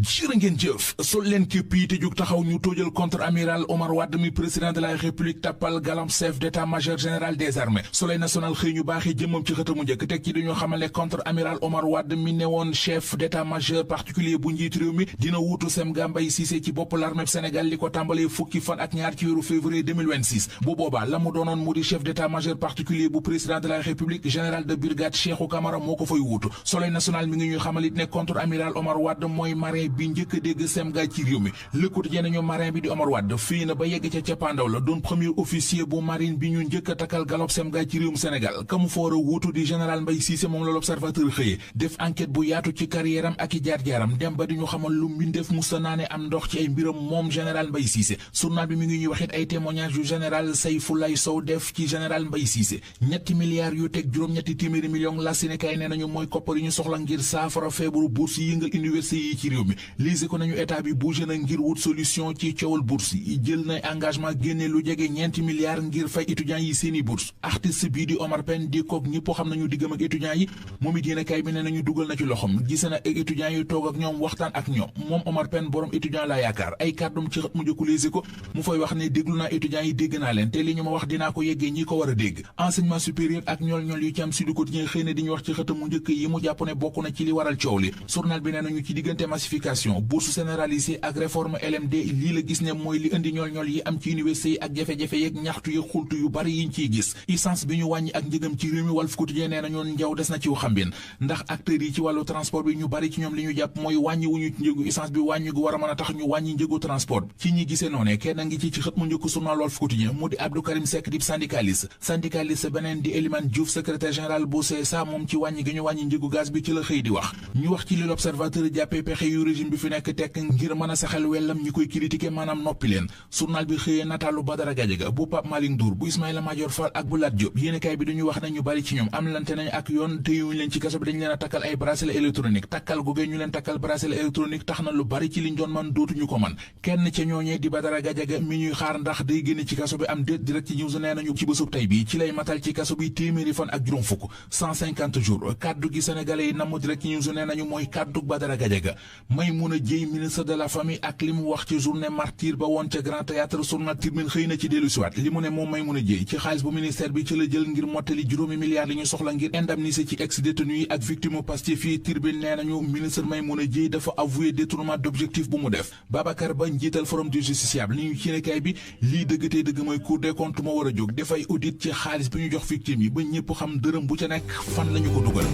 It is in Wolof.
jërë ngeen jëf sol leen képp yi te jóg taxaw ñu tóojal contre amiral Omar Wade mi président de la république tappal galam chef d'état-major général des armées Soleil national xëy ñu baaxee jëmmam ci xëtamu njëkk teg ci dañoo xamale contre amiral Omar Wade mi newoon chef d'état-major particulier bu njiit réew mi dina wuutu Semga Mbaye Cissé ci bopp l'armée Sénégal li ko tàmbalee fukki fan ak ñaar ci weeru février 2026 bu boobaa la mu doonoon mu di chef d'état-major particulier bu président de la république général de brigade Cheikhou Camara moo ko fay wuutu Soleil national mi ngi ñuy xamalit ne contre amiral Omar Wade mooy marin bi njëkk a dégg Semga ci réew mi Le Quotidien nañu marin bi di Omar Wade fii na ba yegg ca cappaandaw la doon premier officier bu marine bi ñu njëkk a takkal galop Semga ci réewum Sénégal ka mu fa war a wuutu di général Mbaye Cissé moom la l'Observateur xëyee def enquête bu yaatu ci carrière am ak i jaar-jaaram dem ba di ñu xamal lu mbindeef musta naane am ndox ci ay mbiram moom général Mbaye Cissé journal bi mi ngi ñuy waxit ay témoignage yu général Sayfoulaye Sow def ci général Mbaye Cissé ñetti milliards yu teg juróom-ñetti téeméeri millions la Sénégal nee nañu mooy koppar yi ñu soxla ngir saafara feebaru bourse yi yëngal université yi ci réew mi lise ko nañu état bi bougé na ngir wut solution ci coowal bourse yi jël na engagement génne lu jege ñeenti milliards ngir fay étudiants yi seeni bourse artiste bii di Omar Pène di kook ñëpp xam nañu diggam ak étudiants yi moom it yéen kay bi ne nañu dugal na ci loxom gis na ak étudiants yi toog ak ñoom waxtaan ak ñoom moom Omar Pène borom étudiant la yaakaar ay kàddum ci xët mu njëkku lise ko mu fay wax ne déglu naa étudiants yi dégg naa leen te li ñu ma wax dinaa ko yeggee ñi ko war a dégg enseignement supérieur ak ñool yu ci am si du quotidien xëy na di ñu wax ci xëtam mu njëkk yi mu jàpp ne bokk na ci li waral coow li journal bi nee nañu ci diggante massification bourse généralisée ak réforme LMD lii la gis ne mooy li indi ñool yi am ci université yi ak jafe-jafe yeeg ñaxtu yi xultu yu bari yiñ ciy gis essence bi ñu wàññi ak njëgam ci réew mi Walf Quotidien nee nañu njaw des na ci xambin ndax acteurs yi ci wàllu transport bi ñu bari ci ñoom li ñu jàpp mooy wàññi wuñu ci njëgu essence bi wàññi gu war a mën a tax ñu wàññi njëgu transport ci ñi gisee noone kenn ngi ci xët mu njëkk journal Walf Quotidien mu di Abdou Karim Seck di syndicaliste beneen di Elimane Diouf secrétaire général bu CSA moom ci wàññi gi ñu wàññi njëgu gaz bi ci la xëy di wax ñu wax ci li l'Observateur jàppee pexe yu régime bi fi nekk tekk ngir mën a saxal wellam ñi koy critiquer maanaam noppi leen journal bi xëyee nataalu Badara Gadiaga bu Pape Malick Ndour bu Ismaïla Madior Fall ak bu Lat Diop yéenekaay bi dañu wax ne ñu bari ci ñoom am lante nañ ak yoon téyewuñ leen ci kaso bi dañu leen a takkal ay bracelet électronique takkal googee ñu leen takkal bracelet électronique tax na lu bari ci liñ doon man dootuñu ko man kenn ca ñooñee di Badara Gadiaga mi ñuy xaar ndax day génn ci kaso bi am déet direct ci news nee nañu ci bésub tey bi ci lay matal ci kaso bi téeméeri fan ak juróom fukk 150 jours kaddu gi sénégalais yi namu direct ci news nee nañu mooy kaddu Badara Gadiaga Maymouna Dièye ministre de la famille ak li mu wax ci journée martyre ba woon ca Grand Théâtre journal Tribune xëy na ci dellu siwaat li mu ne moom Maymouna Dièye ci xaalis bu ministère bi ci la jël ngir mottali juróomi milliards li ñu soxla ngir indemniser ci ex-détenu yi ak victime Pastef yi Tribune nee nañu ministre Maymouna Dièye dafa avoué détournement d'objectif bu mu def Babacar Ba njiital forum du justiciable li ñu ci nekkaay bi lii dëgg tey dëgg mooy Cour des comptes moo war a jóg dafay audit ci xaalis bi ñu jox victime yi ba ñëpp xam dërëm bu ca nekk fan lañu ko dugal